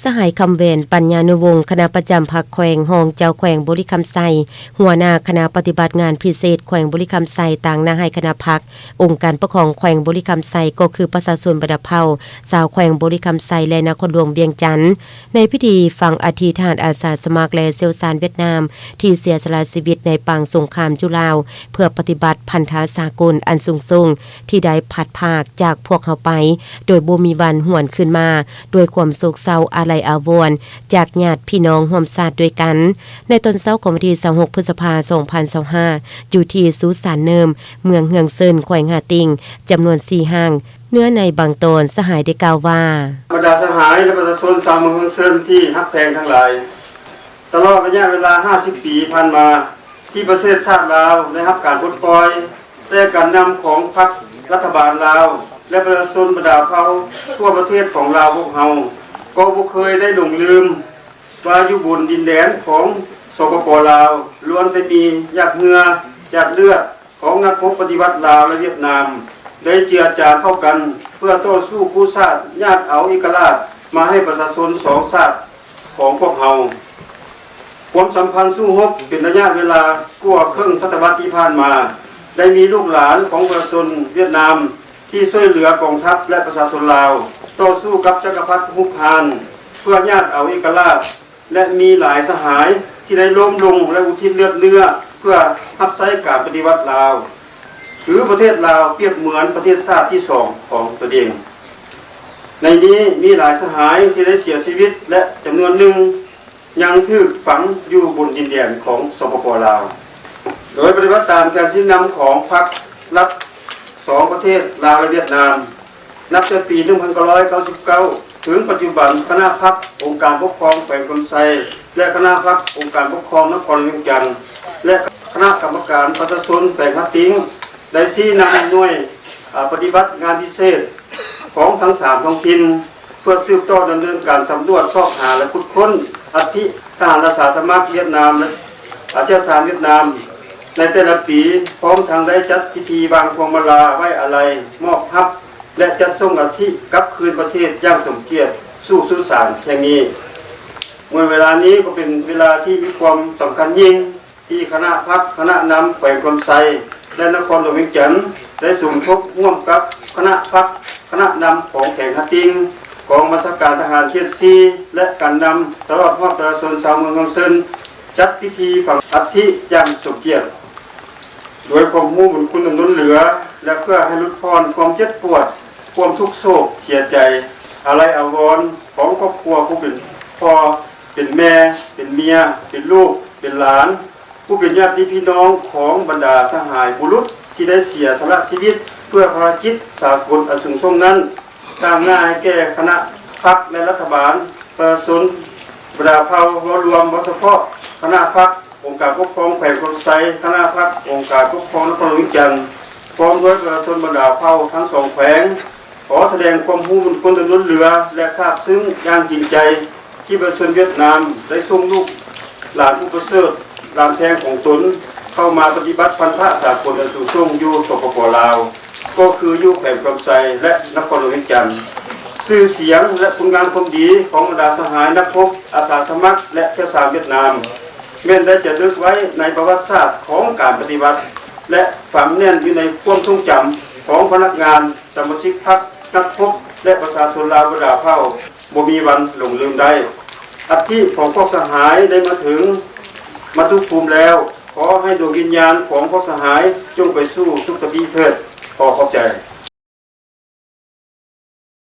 ສະຫາຍ ຄຳແຫວນ ປັນຍານຸວົງ ຄະນະປະຈຳພັກແຂວງ, ຮອງເຈົ້າແຂວງບໍລິຄຳໄຊ, ຫົວໜ້າຄະນະປະຕິບັດງານພິເສດແຂວງບໍລິຄຳໄຊ, ຕາງໜ້າໃຫ້ຄະນະພັກ, ອົງການປົກຄອງແຂວງບໍລິຄຳໄຊ ກໍຄືປະຊາຊົນບັນດາເຜົ່າຊາວແຂວງບໍລິຄຳໄຊ ແລະ ນະຄອນຫຼວງວຽງຈັນ. ໃນພິທີຝັງອັດຖິທະຫານອາສາສະໝັກ ແລະ ຊ່ຽວຊານຫວຽດນາມ ທີ່ເສຍສະຫຼະຊີວິດໃນປາງສົງຄາມຢູ່ລາວ ເພື່ອປະຕິບັດພັນທະສາກົນອັນສູງສົ່ງ ທີ່ໄດ້ພັດພາກຈາກພວກເຮົາໄປ ໂດຍບໍ່ມີວັນຫວນຄືນມາ ດ້ວຍຄວາມໂສກເສົ້າອາໄລອາວອນ ຈາກຍາດພີ່ນ້ອງຮ່ວມຊາດດ້ວຍກັນ. ໃນຕອນເຊົ້າຂອງວັນທີຊາວຫົກ ພຶດສະພາ ສອງພັນຊາວຫ້າ ຢູ່ທີ່ສຸສານເນີມ ເມືອງເຮືອງເຊີນ ແຂວງຫາຕິ່ງ ຈຳນວນສີ່ຫ້າງ, ເນື້ອໃນບາງຕອນ ສະຫາຍໄດ້ກ່າວວ່າ: ບັນດາສະຫາຍ ແລະ ປະຊາຊົນຊາວເມືອງເຮືອງເຊີນທີ່ຮັກແພງທັງຫຼາຍ, ຕະຫຼອດໄລຍະເວລາຫ້າສິບປີຜ່ານມາ ທີ່ປະເທດຊາດລາວໄດ້ຮັບການປົດປ່ອຍ, ແຕ່ການນຳຂອງພັກລັດຖະບານລາວ ແລະ ປະຊາຊົນບັນດາເຜົ່າທົ່ວປະເທດຂອງລາວພວກເຮົາ ກໍບໍ່ເຄີຍໄດ້ຫຼົງລືມວ່າຢູ່ບົນດິນແດນຂອງ ສປປ ລາວ ລ້ວນແຕ່ມີຫຍາດເຫື່ອຫຍາດເລືອດ ຂອງນັກຮົບປະຕິວັດລາວ ແລະ ຫວຽດນາມ ໄດ້ເຈືອຈາງເຂົ້າກັນ ເພື່ອຕໍ່ສູ້ກູ້ຊາດ ຍາດເອົາເອກະລາດມາໃຫ້ປະຊາຊົນສອງຊາດຂອງພວກເຮົາ. ຄວາມສຳພັນສູ້ຮົບເປັນໄລຍະເວລາກວ່າເຄິ່ງສະຕະວັດທີ່ຜ່ານມາ ໄດ້ມີລູກຫຼານຂອງປະຊາຊົນຫວຽດນາມ ທີ່ຊ່ວຍເຫຼືອກອງທັບ ແລະ ປະຊາຊົນລາວ ຕໍ່ສູ້ກັບຈັກກະພັດຮຸກຮານ ເພື່ອຍາດເອົາເອກະລາດ ແລະ ມີຫຼາຍສະຫາຍທີ່ໄດ້ລົ້ມລົງ ແລະ ອຸທິດເລືອດເນື້ອ ເພື່ອຮັບໃຊ້ການປະຕິວັດລາວ ຫຼື ປະເທດລາວ ປຽບເໝືອນປະເທດຊາດທີສອງຂອງຕົນເອງ. ໃນນີ້ມີຫຼາຍສະຫາຍທີ່ໄດ້ເສຍຊີວິດ ແລະ ຈຳນວນໜຶ່ງຍັງຖືກຝັງຢູ່ບົນດິນແດນຂອງ ສປປ ລາວ. ໂດຍປະຕິບັດຕາມແຜນຊີ້ນຳຂອງພັກລັດສອງປະເທດ ລາວ ແລະ ຫວຽດນາມ. ນັບແຕ່ປີໜຶ່ງພັນເກົ້າຮ້ອຍເກົ້າສິບເກົ້າ ເຖິງປັດຈຸບັນ, ຄະນະພັກອົງການປົກຄອງແຂວງຄຳໄຊ ແລະ ຄະນະພັກອົງການປົກຄອງນະຄອນຫຼວງວຽງຈັນ ແລະ ຄະນະກຳມະການປະຊາຊົນແຂວງຫາດຕິງ ໄດ້ຊີ້ນຳໜ່ວຍ, ອາ, ປະຕິບັດງານພິເສດຂອງທັງສາມທ້ອງຖິ່ນ ເພື່ອສືບຕໍ່ດຳເນີນການສຳຫຼວດຊອກຫາ ແລະ ຂຸດຄົ້ນອັດຖິທະຫານອາສາສະໝັກຫວຽດນາມ ແລະ ອາ, ຊ່ຽວຊານຫວຽດນາມໃນແຕ່ລະປີ, ພ້ອມທັງໄດ້ຈັດພິທີວາງພວງມາລາໄວ້ອາໄລ, ມອບຮັບ ແລະ ຈັດສົ່ງອັດຖິກັບຄືນປະເທດຢ່າງສົມກຽດສູ່ສຸສານແຫ່ງນີ້. ເມື່ອເວລານີ້ກໍເປັນເວລາທີ່ມີຄວາມສຳຄັນຍິ່ງ ທີ່ຄະນະພັກ, ຄະນະນຳແຂວງຄຳໄຊ ແລະ ນະຄອນຫຼວງວຽງຈັນ ໄດ້ສົມທົບຮ່ວມກັບຄະນະພັກ, ຄະນະນຳຂອງແຂວງຫາດຕິງ, ກອງບັນຊາການທະຫານເຂດສີ່ ແລະ ການນຳຕະຫຼອດຮອດປະຊາຊົນຊາວເມືອງຄຳເຊີນ ຈັດພິທີຝັງອັດຖິຢ່າງສົມກຽດ. ດ້ວຍຄວາມຮູ້ບຸນຄຸນອັນລົ້ນເຫຼືອ ແລະ ເພື່ອໃຫ້ຫຼຸດຜ່ອນຄວາມເຈັບປວດ, ຄວາມທຸກໂສກເສຍໃຈ, ອາໄລອາວອນຂອງຄອບຄົວຜູ້ເປັນພໍ່, ເປັນແມ່, ເປັນເມຍ, ເປັນລູກ, ເປັນຫຼານ, ຜູ້ເປັນຍາດຕິພີ່ນ້ອງຂອງບັນດາສະຫາຍບຸລຸດທີ່ໄດ້ເສຍສະຫຼະຊີວິດເພື່ອພາລະກິດສາກົນອັນສູງສົ່ງນັ້ນ, ຕາງໜ້າໃຫ້ແກ່ຄະນະພັກ ແລະ ລັດຖະບານ, ປະຊາຊົນ, ບັນດາເຜົ່າເວົ້າລວມ, ເວົ້າສະເພາະຄະນະພັກ, ອົງການປົກຄອງແຂວງຄຳໄຊ, ຄະນະພັກ, ອົງການປົກຄອງນະຄອນຫຼວງວຽງຈັນ, ພ້ອມດ້ວຍປະຊາຊົນບັນດາເຜົ່າທັງສອງແຂວງ, ຂໍສະແດງຄວາມຮູ້ບຸນຄຸນອັນລົ້ນເຫຼືອ ແລະ ຊາບຊຶ້ງຢ່າງຈິງໃຈ ທີ່ປະຊາຊົນຫວຽດນາມໄດ້ສົ່ງລູກຫຼານຜູ້ປະເສີດຫຼານແພງຂອງຕົນ ເຂົ້າມາປະຕິບັດພັນທະສາກົນອັນສູງສົ່ງຢູ່ ສປປ ລາວ. ກໍຄືຢູ່ແຂວງຄຳໄຊ ແລະ ນະຄອນຫຼວງວຽງຈັນ. ຊື່ສຽງ ແລະ ຄຸນງາມຄວາມດີຂອງບັນດາສະຫາຍນັກຮົບ, ອາສາສະໝັກ ແລະ ຊ່ຽວຊານຫວຽດນາມ ແມ່ນໄດ້ຈາລຶກໄວ້ໃນປະຫວັດສາດຂອງການປະຕິວັດ ແລະ ຝັງແໜ້ນຢູ່ໃນຄວາມຊົງຈຳຂອງພະນັກງານ, ສະມາຊິກພັກ, ນັກຮົບ ແລະ ປະຊາຊົນລາວບັນດາເຜົ່າ ບໍ່ມີວັນຫຼົງລືມໄດ້. ອັດຖິຂອງພວກສະຫາຍໄດ້ມາເຖິງມາຕຸພູມແລ້ວ. ຂໍໃຫ້ດວງວິນຍານຂອງພວກສະຫາຍຈົ່ງໄປສູ່ສຸຄະຕິເທີດ. ຂໍຂອບໃຈ.